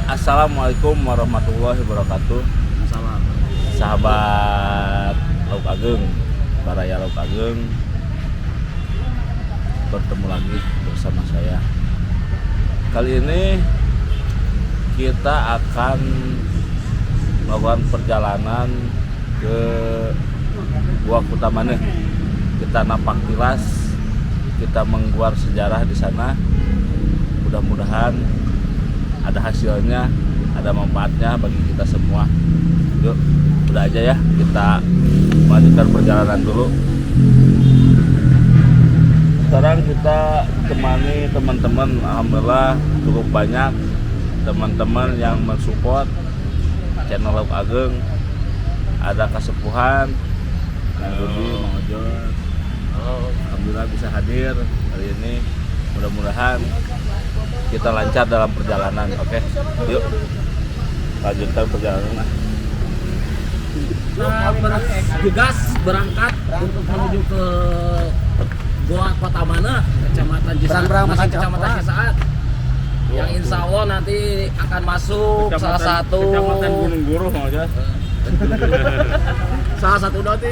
Assalamualaikum warahmatullahi wabarakatuh. Salam. Sahabat Lauk Ageng, Baraya Lauk Ageng, bertemu lagi bersama saya. Kali ini kita akan melakukan perjalanan ke Gua Kutamaneh. Kita napak tilas, kita mengguar sejarah di sana. Mudah-mudahan ada hasilnya, ada manfaatnya bagi kita semua. Yuk, udah aja ya, kita melanjutkan perjalanan dulu. Sekarang kita temani teman-teman, alhamdulillah cukup banyak teman-teman yang mensupport channel Lauk Ageng. Ada Kasepuhan, Kang Rudi, Mang Ojon. Alhamdulillah bisa hadir hari ini. Mudah-mudahan kita lancar dalam perjalanan. Oke, yuk lanjutkan perjalanan. Kita bergegas berangkat untuk menuju ke Goa Kota Mana, Kecamatan Cisaat, masih Kecamatan Cisaat. Yang insya Allah nanti akan masuk salah satu Kecamatan Gunung Guruh, Mang Ojon. Salah satu nanti.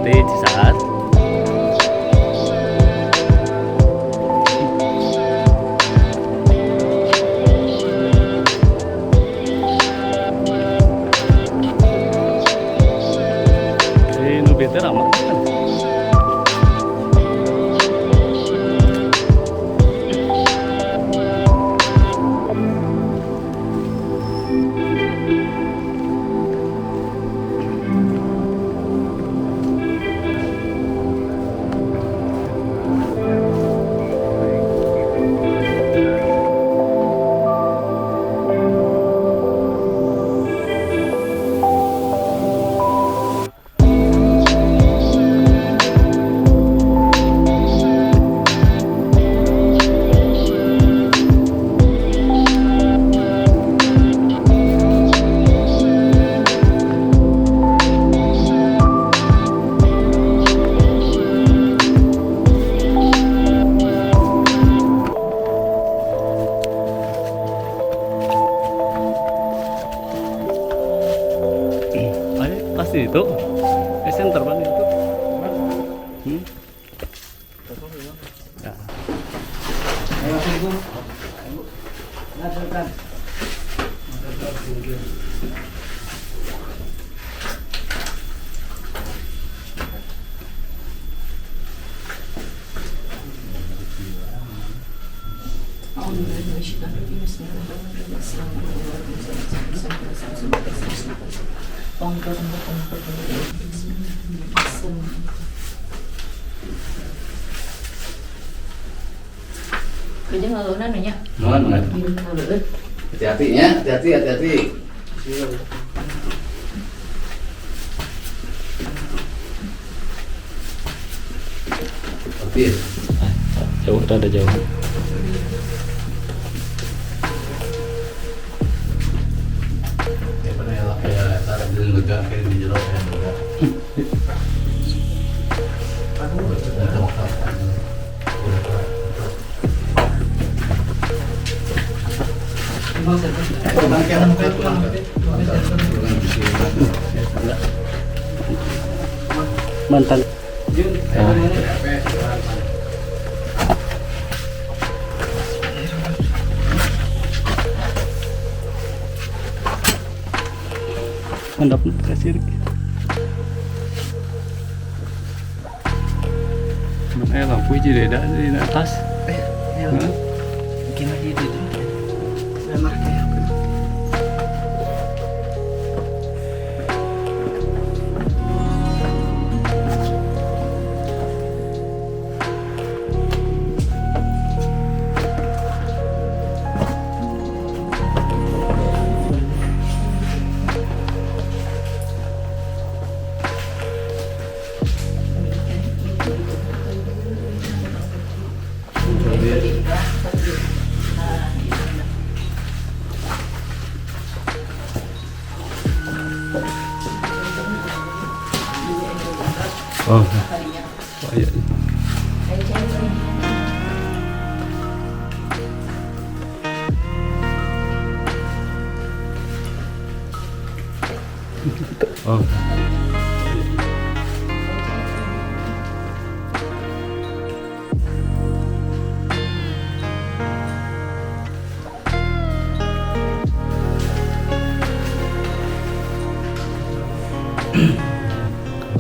Di Cisaat. Di nu bete ramah kan. Ayo, pasti itu. Center banget itu. Ya. Kerja ngalunan nya. Nuhun, nuhun. Ngaleueut. Hati-hati ya, hati-hati, hati-hati. Hati. Jauh, rada jauh. Mantan. Handap kasir. Mana lampu hiji beda di atas. Iya. Heeh. Mungkin lagi itu. Enak ya. Oh. Oh iya. Oh.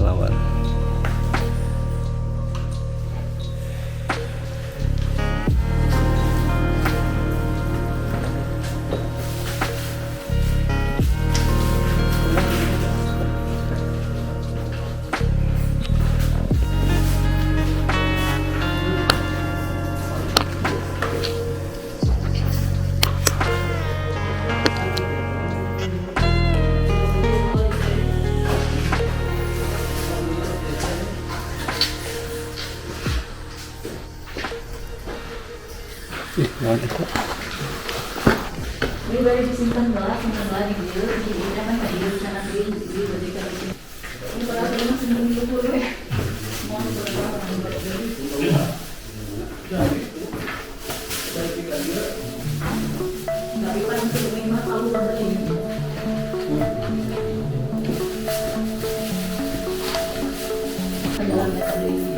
Lawan. Ih, lawan eta. Ini baru disimpan lah, simpan lah di dieu, di dieu kan tadi di sana di di baju kalau di ini kalau ini simpan di luhur we. Mau tapi kan untuk memang selalu beli. Dalam metode ini.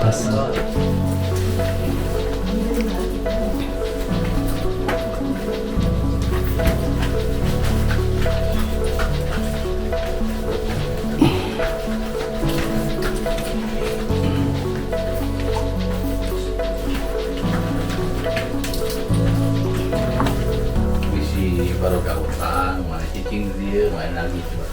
Tas. Bisi baru ke hutan, mana cicing dia, main lagi coba.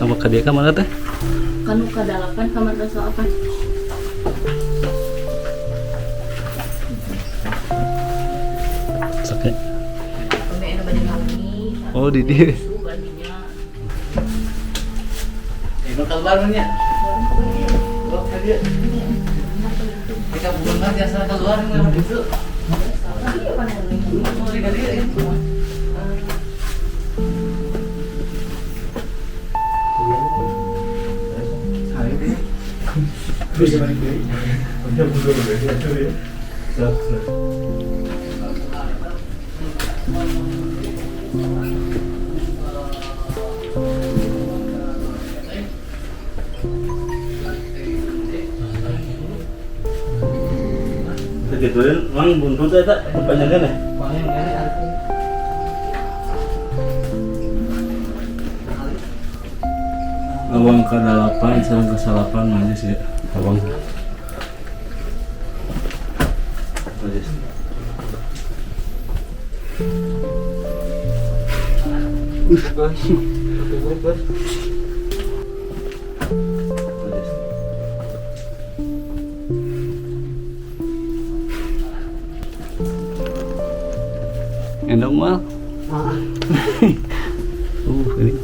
Kamu ka dieu ka mana teh? Kanu ka dalapan, kamar ka salapan. Sakit. Pami anu bade kami. Oh, di dieu. Badinya. Ini keluar nya. Oh, tadi. Kita bukan biasa keluar nggak gitu. Oh, di dieu ya. Gituin, mang buntu teh eta perpanjangan ya? Lawang ke dalapan, sareng ke salapan majis ya. Lawang. Majis. Majis. Endong mal. Ini.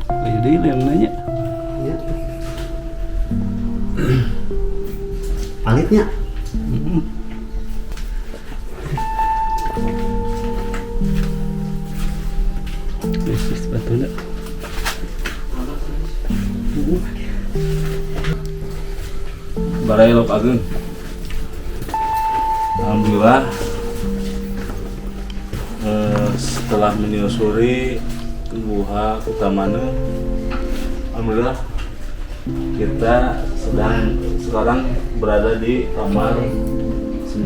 Ayo deh yang nanya. Ya. Palitnya. Wis batuna. Barai Lok Agung. Alhamdulillah, setelah menyusuri Guha Kutamane, alhamdulillah kita sedang sekarang berada di kamar 9.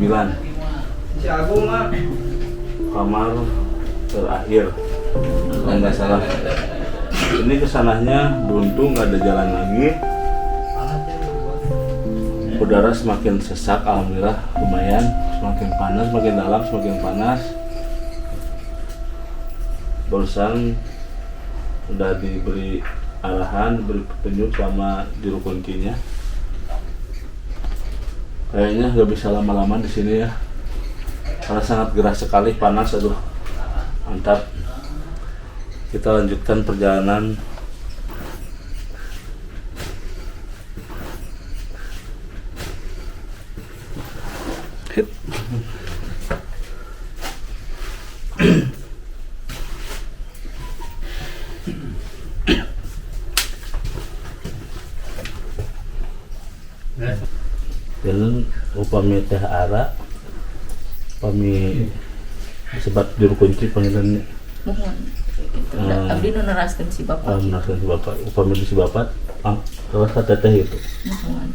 Kamar terakhir kalau nggak salah. Ini kesananya beruntung nggak ada jalan lagi. Udara semakin sesak, alhamdulillah lumayan. Semakin panas, semakin dalam, semakin panas. Barusan udah diberi arahan, diberi petunjuk sama juru kuncinya. Kayaknya nggak bisa lama-lama di sini ya, karena sangat gerah sekali, panas, aduh, mantap. Kita lanjutkan perjalanan. Dan upami teh ara, upami sebat juru kunci panggilannya. Mohon. Abdi nu neraskeun si bapak. Oh, neraskeun si bapak. Upami si bapak, terus ka teteh gitu. Mohon.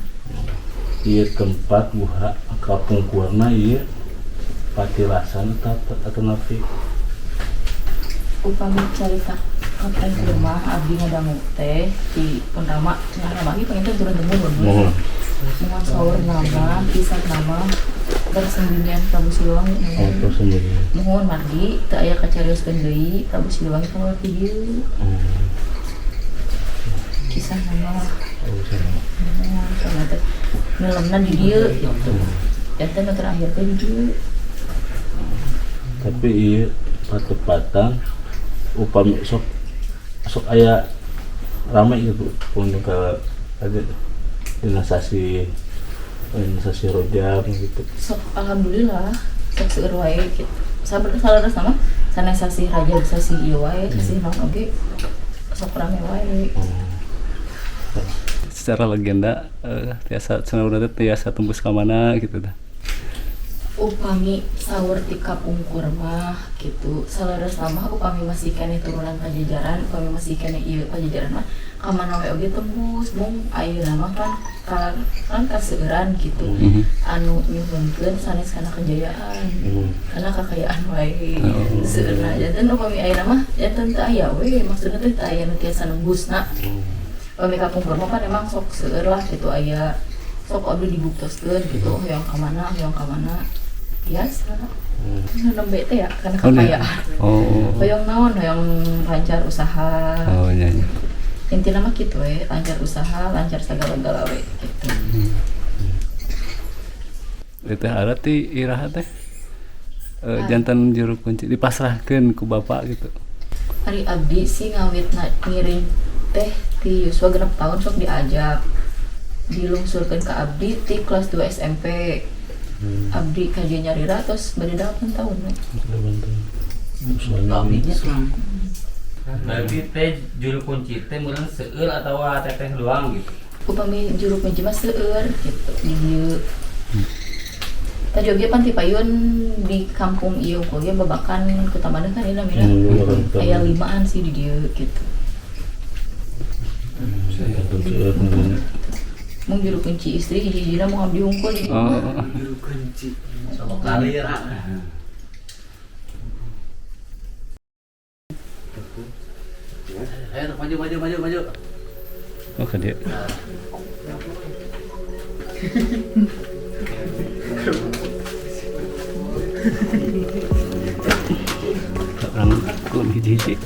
Ieu tempat buha kapungkurna ieu patilasan atau napi. Upami carita kapungkur mah abdi ngadangu teh di pun rama cenah rama ieu panginten turun temurun. Mohon. Mohon saur nama, kisah nama persembunyian Prabu Siliwangi. Oh, persembunyian. Mohon margi teu aya kacarioskeun deui Prabu Siliwangi kaluar ti dieu. Kisah nama. Oh, kisah nama. Mohon sama teh nelemna di dieu gitu. Janten nu terakhir teh di dieu. Tapi ieu patepatan upami sok sok aya rame gitu pengunjung ka ada dinasasi rojab gitu. Sok alhamdulillah sok seueur wae gitu. Sabar salah sama sanes sasih rajab sasih ieu wae sasih naon oge sok rame wae. Secara legenda tiasa cenah teh tiasa tembus ka mana gitu dah. Upami saur ti kapungkur mah gitu saleres mah upami masih keneh turunan Pajajaran, upami masih keneh ieu Pajajaran mah ka mana we oge tembus mung ayeuna mah kan kan kaseueuran gitu. Anu nyuhunkeun sanes kana kejayaan, kana kakayaan wae seueurna. Janten upami ayeuna mah janten teu aya we, maksudna teh teu aya nu tiasa nembusna. Upami kapungkur mah kan emang sok seueur lah gitu, aya sok abdi dibuktoskeun gitu, hoyong ka mana hoyong ka mana biasa. Nu nembe teh ya karena Oh, nih. kekayaan. Oh. Hoyong naon, hoyong lancar usaha. Oh, iya, iya. Intinya mah gitu we, lancar usaha, lancar segala-gala we gitu. Itu Ara ti iraha teh? Janten juru kunci dipasrahkeun ku bapak gitu. Ari abdi sih ngawit ngiring teh ti yuswa 6 tahun sok diajak, dilungsurkeun ke abdi ti kelas 2 SMP. Abdi kajian nyarira terus bade 8 tahun we. Abdinya. Berarti teh juru kunci teh meureun seueur atawa teteh doang gitu? Upami juru kunci mah seueur gitu di dieu. Tadi oge pan ti payun di kampung ieu oge babakan Kutamaneuh kan ieu namina. Babakan Kutamaneuh. Aya limaan sih di dieu gitu. Janten seueur meureun. Mung juru kunci istri hiji-hijina mau abdi hungkul di dieu. Oh. Sama karir. Ayo maju, maju, maju, maju. Oh, ke dia. Orang kun hiji-hiji.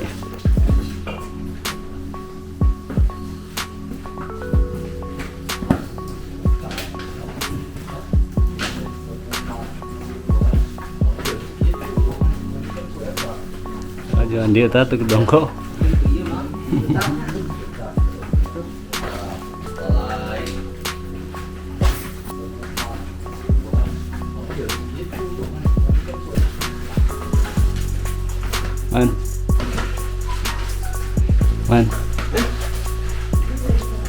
Ajuan dia tah tuh dongkok. Man. Man.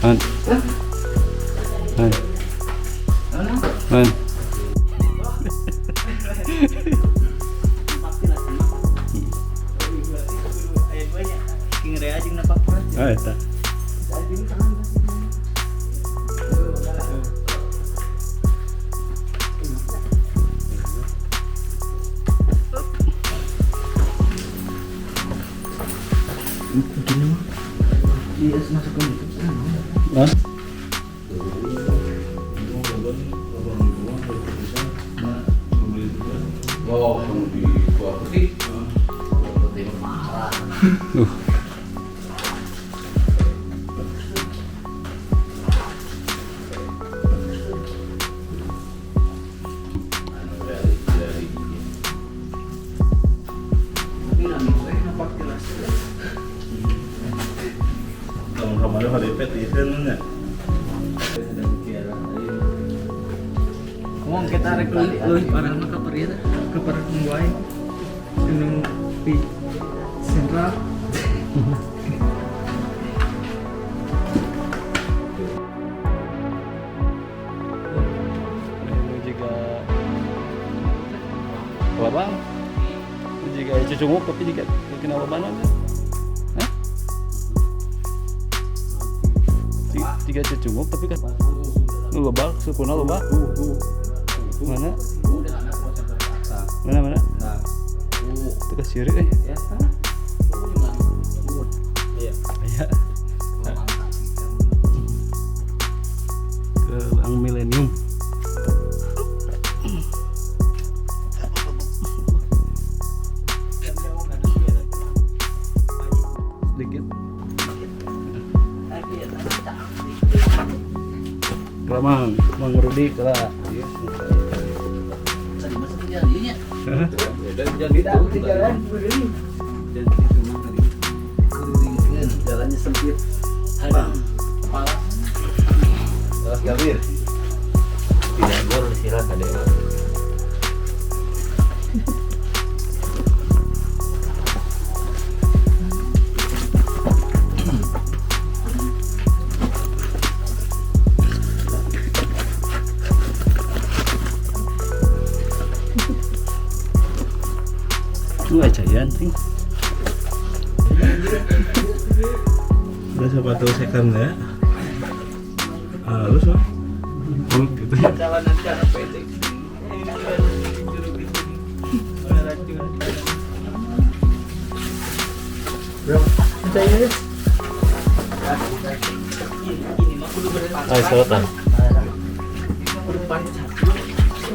Man. Man. Man. Aya dua nya. King Rea jeung napak keras. Oh, eta. Anjing tangan. Gini mah. Iya, masukkan itu. Hah? Wow, di kuah putih. Kuah putih marah. Anu dari Tapi nami we napak jelas. Tahun kemarin HDP tieun nya. Ngomong kita rek leuwih leuwih parah mah ka ieu teh, ka wae. Anu di sentral. Ini juga labang. Ini juga cucunguk tapi juga kena labanan ya. Hah? Tiga cucunguk tapi kan nu loba, sukuna loba. Mana? Mana mana? Itu ke sirik eh. Iya. Aya. Ke Bank Milenium. Sedikit. Kela Mang, Mang Rudi kela. Tadi masuk ke jalan ieu nya. Jalan itu. Jalan beureum. Jalan itu mah tadi. Kuringkeun, jalannya sempit. Aduh, kepala. Kelas Gabir. Tidak gor sirat ada. Lu aja ya, ting. Udah sepatu second ya. Halus mah. Gitu. Jalanan cara pendek. Ini juga juru itu. Ada racun. Percaya ya? Ini mah kudu bener. Ayo selatan. Kudu pancat.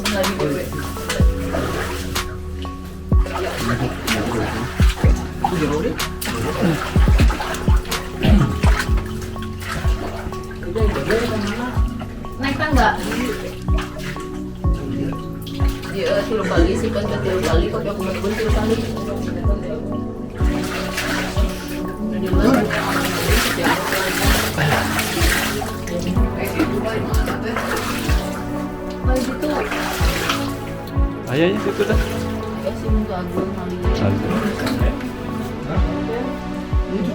Lagi dewe. Naik tangga. Iya, 3 kali sih kan 3 kali, tapi aku pun 3 kali. Gitu. Ayahnya situ dah. Ya sih untuk Agung kali. Itu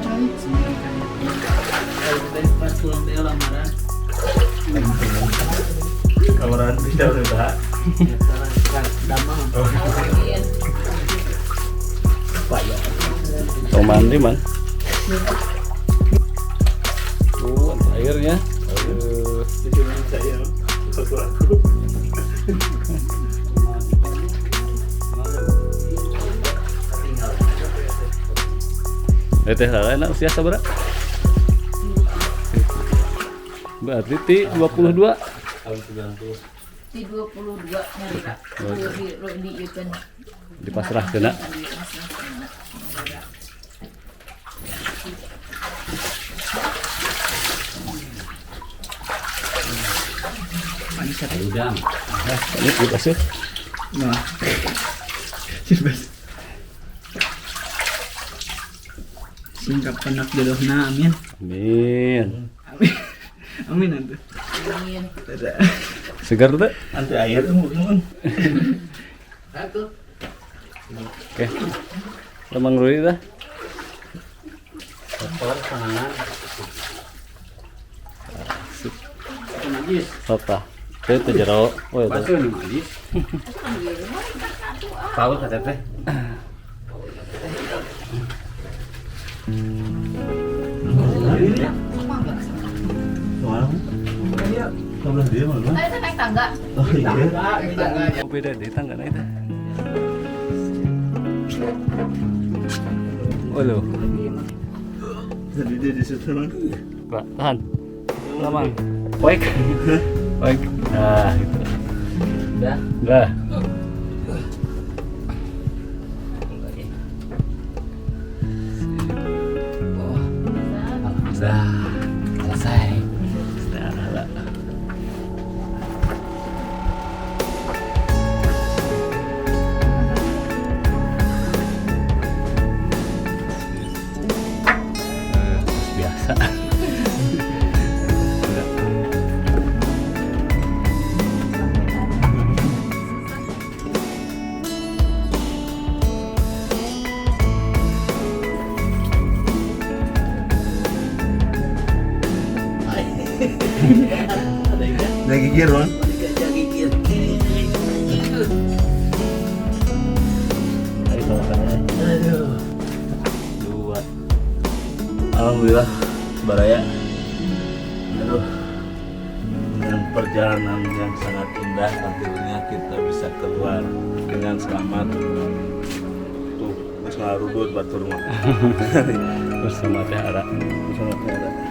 cai. Kalau kita pas pulang teh lamaran. Lamaran bisa udah. Damang. Tong mandi man. Tuh airnya. Teh Lala enak usia sabaraha? Berarti ti 22. Di 22 nyarita. Di ieu kan. Dipasrahkeun. Udang. Ini bebas ya. Nah. Bebas. Singkap penak jodohna, amin. Amin. Amin. Amin atuh. Amin. Segar tuh? Anti air tuh mungkin. Satu. Oke. Lemang Rudi dah. Kotor tangan. Sip. Sota. Itu jero. Oh, itu. Batu nih majis. Tahu kata teh. Tadi naik tangga. Oh iya. Beda deh tangga naik teh. Oh loh. Jadi dia di situ lang. Pak, tahan. Lamang. Baik. Baik. Nah, gitu. Udah. Udah. Sudah selesai. Sudah lah. Biasa. Udah gigir, Bang. Aduh. Dua. Alhamdulillah, Baraya. Aduh. Dengan perjalanan yang sangat indah, akhirnya kita bisa keluar dengan selamat. Tuh, geus ngarudut batur mah. Bersama Teh Ara. Bersama Teh Ara.